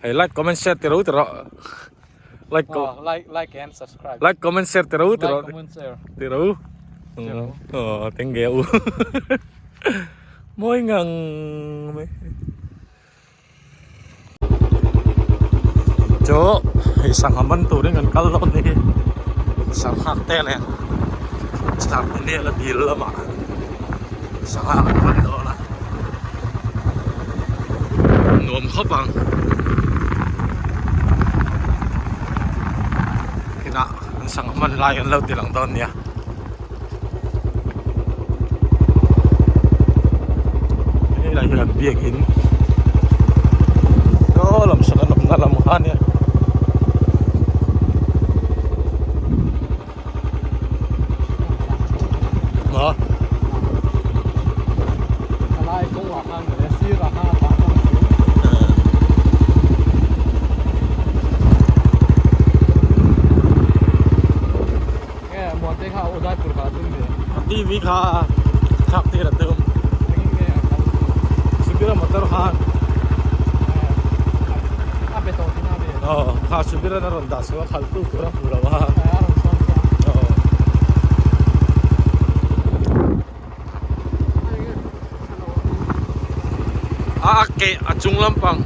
Hei like comment share ti ro ti rawh. Like oh, like like and subscribe. Like comment share ti ro ti rawh. Like comment share. Ti ro. Oh, tiếng ghẹo. Mỗi ngang mai. Chu hei sangha man turin kan kal dawn ni hi sanghak te leh sangha nel a dil lamah sangha kan man dawn a nuam khawp ang kinah an sangha man lai an lo ti lang dawn nia. Helai hian biakin saw lam sawn an awmna lam kha ania. Maw. Thalai kawngah khan leh sirah khan a tah khan a sawi. Nge Muante kha Udaipur kha a tum ve. A TV kha thlak tir a tum. Engin nge a kal? Subira motor khan. A pe tawh tihna a ni. Aw kha Subira na rawn dah chhuah a khalh tu tur a hmu lo a. A rawn sawn chiah. Aw. A ke a chung lampang.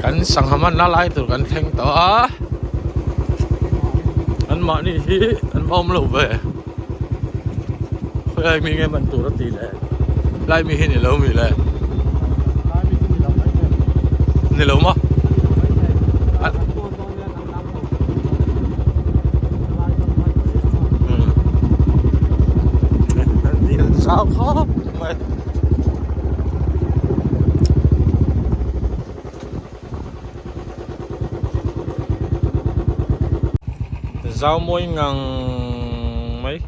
Kan sangha manna lai tur kan thleng tawh a an mahni hi an va awm lo ve khawi mi nge man tur a ti le lai mi hi ni lo mi le ni lo maw sao khawp mai Zau mawi ngang mai.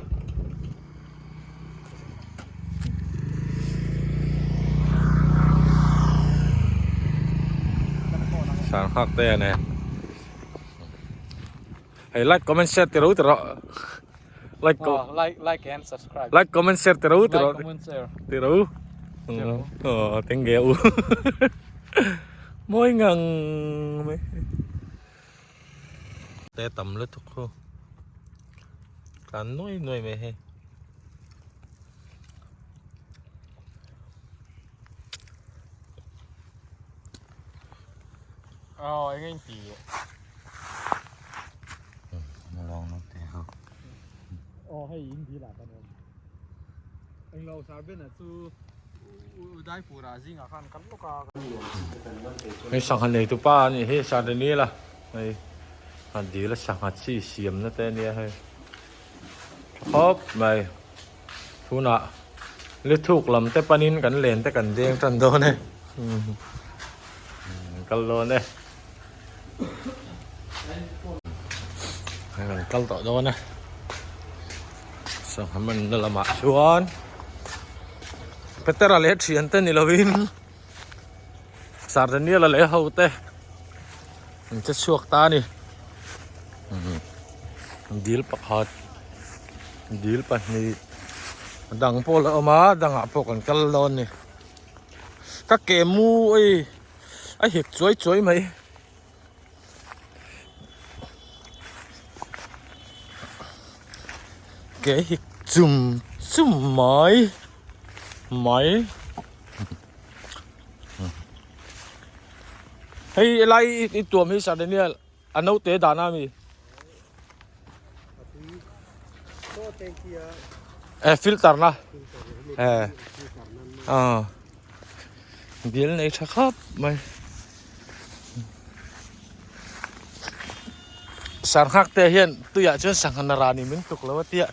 Sang hak te ane. Hei like comment share ti ro ti rawh. Like oh, like like and subscribe. Like comment share ti ro ti rawh. Like comment share. Ti ro. Oh, tiếng ghẹo. Mawi ngang mai. Te tam lutuk khu. Tlan nuai nuai mai hei. Oh, eng eng ti. Lawng no te ho. Oh, hei in di la kan om. Eng lo sar ben a chu Udaipur ah zingah khan kan lawk a. Hei sangha nei tu pa a nih hi Sardinil a hei a dil a sangha chi siam na te ania hei tha khawp mai tunah lithuk lam te panin kan len te kan deng tan dawn e. kal dawn e. Kan kal tawh dawn a. Sangha man na lamah chuan Petera leh thian te ni lovin Sir Daniel-a leh ho te an che chhuak ta a ni. Dil pakhat dil pahnih a dang pawh la awm a dangah pawh kan kal dawn a ni. Ka ke mu ei a hek chuai chuai mai. Ke hik chum chum mai mai. Hei helai i tuam hi Sir Daniel a naute dan a mi. Eh filter na eh ah bial nei tha khawp mai sarhak te hian tuiah chuan sangha rani min tuk lo a tia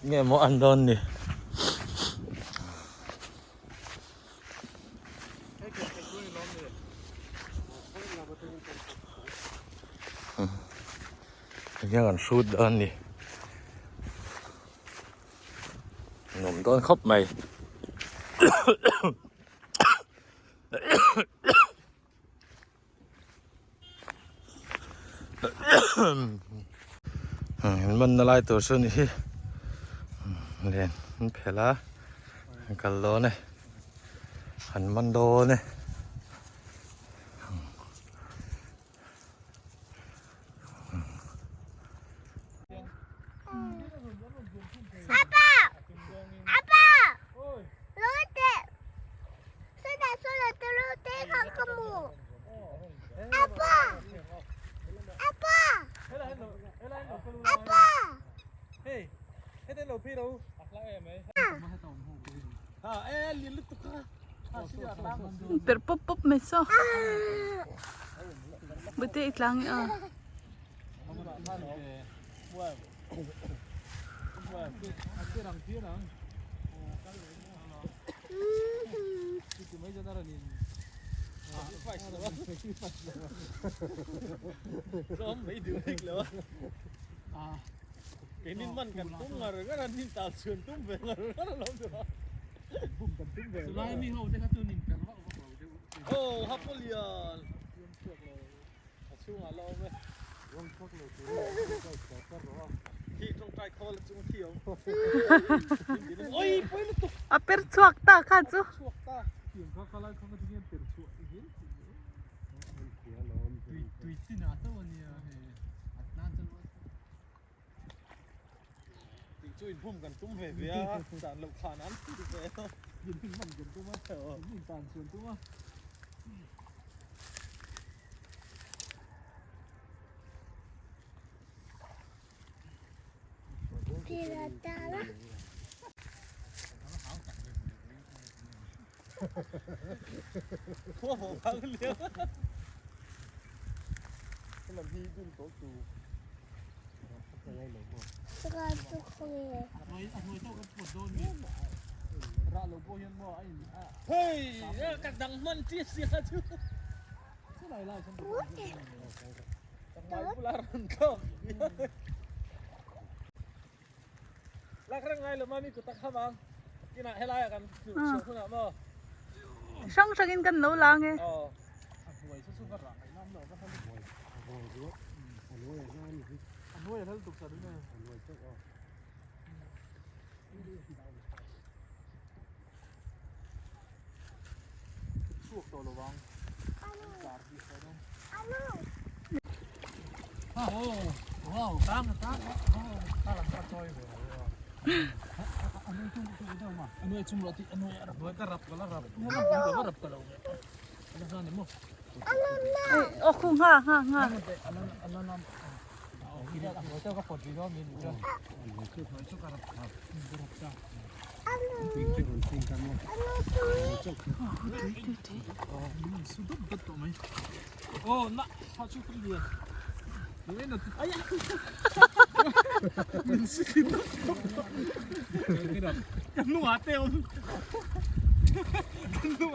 nge maw an dawn ni. Hian an hrut dawn a ni nuam dawn khawp mai. In man na lai tur chu ni hi len an phelh a an kal dawn e an man dawn e. Per pawp pawp mai saw bute i tlang i a. A per chhuak ta kha chu. Hrang hrangin kan lo lang e. Aw khu ngha ngha ngha.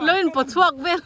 Lo in pawt chhuak vel.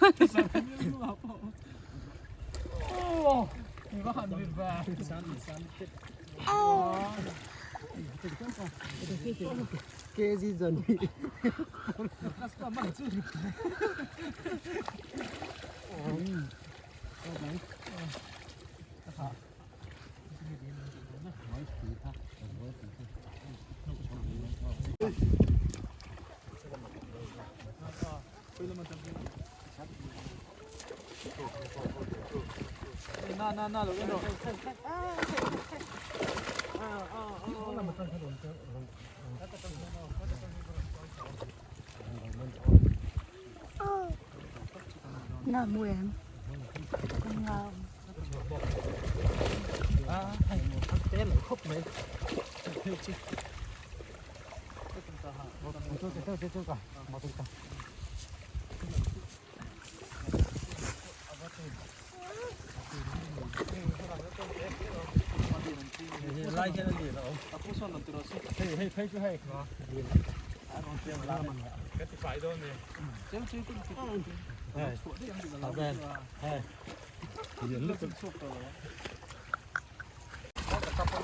Nga mu em. Nga.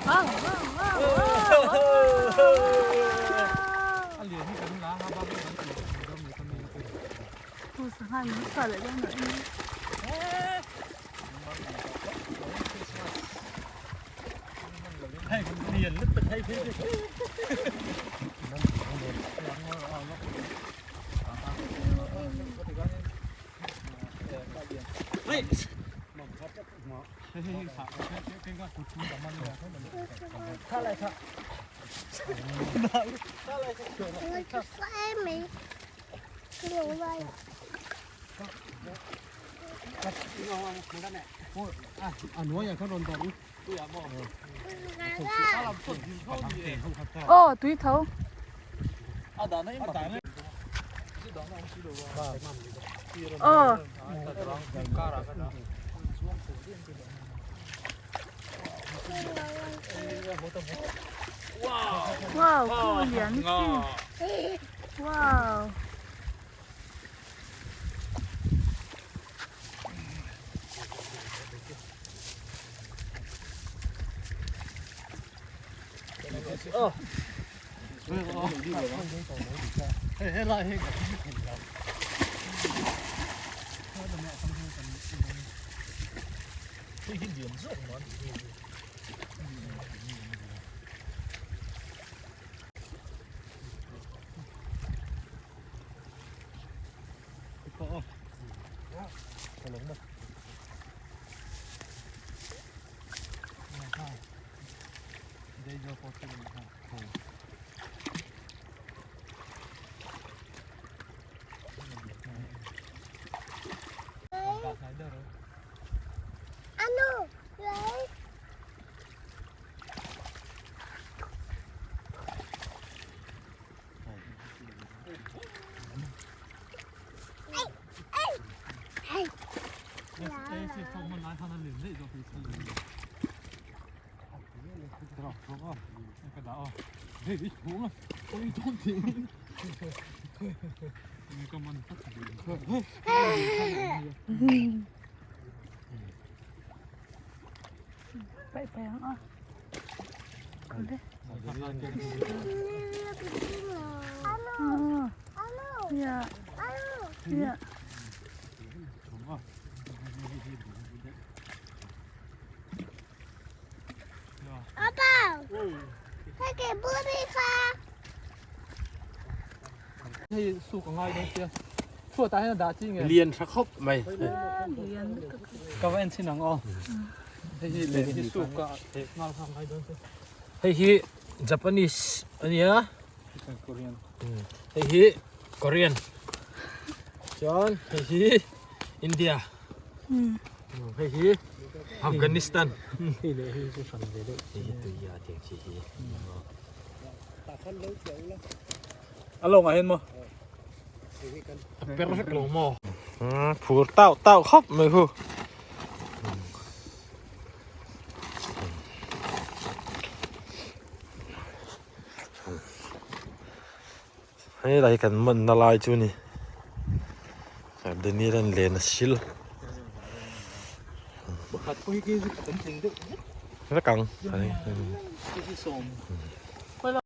Wow, wow, wow, wow, wow. Tu sangha min chhuah leh dawn loh in. Aw tui tho. Aw. Wow, khu lian chi. Wow. Paih paih ang aw. Yeah. Yeah. Lian tha khawp mai. Hei hi Japanese a nia. Hei hi Korean. Chuan hei hi India. Hei hi Afghanistan. Hei hi tuia tiang chi hi. A lawngah hian maw? A per vek lo maw? Phur tauh tauh khawp mai hu. Hei lai kan man na lai chu ni. Daniel an len a sil. Pakhat pawh hi kg khat an tling deuh vek. Vek ang. Kg 10.